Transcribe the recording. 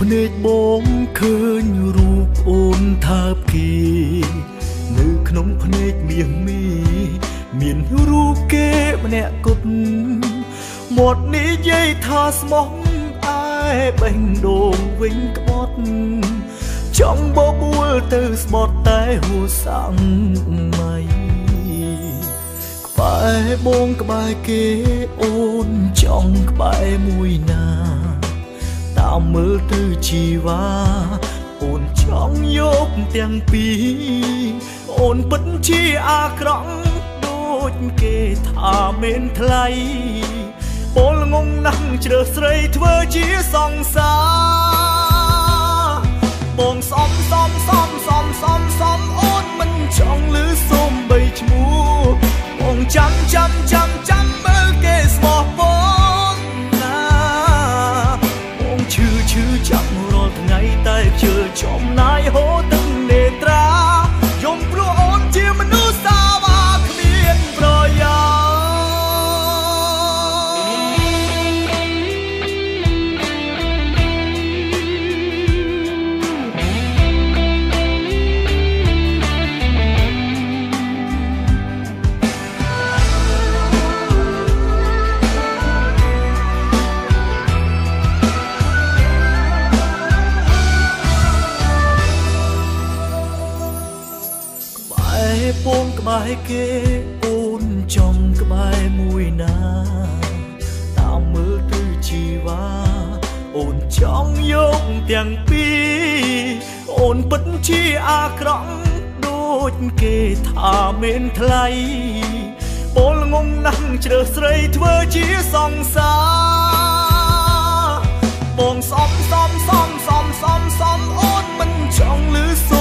ភ្នែកបងឃើញរូបអូនថើបគេនៅក្នុងភ្នែកមាសមីមានរូបគេម្នាក់គត់មាត់និយាយថាស្មោះឯបេះដូងវិញក្បត់ចង់បបួលទៅស្បត់តែហួសាំងម៉ៃក្បែរបងក្បែរគេអូនចង់ក្បែរមួយណាតាមមើលទៅជីវ៉ាអូនចង់យកទាំងពីរអូនពិតជាអាក្រក់ដូចគេថាមិនថ្លៃពលងងណាស់ជ្រើសស្រីធ្វើជាសង្សារបងសំសំសំសំសំសំអូនមិនចង់លឺសូមបីឈ្មោះបងចាំចាំចាំចាំមើលគេស្មោះបងណាបងឈឺឈឺចាំរាល់ថ្ងៃតែខ្ជិលចំណាយហូរទឹកនេត្រាយំព្រោះអូនជាមនុស្សសាវ៉ាគ្មានប្រយោជន៍ពងក្បែរគេអូនចង់ក្បែរមួយណាតាមមើលទៅជីវ៉ាអូនចង់យកទាំងពីរអូនពិតជាអាក្រក់ដូចគេថាមិនថ្លៃពលងងណាស់ជ្រើសស្រីធ្វើជាសង្សារបងសំសំសំសំសំសំអូនមិនចង់លឺ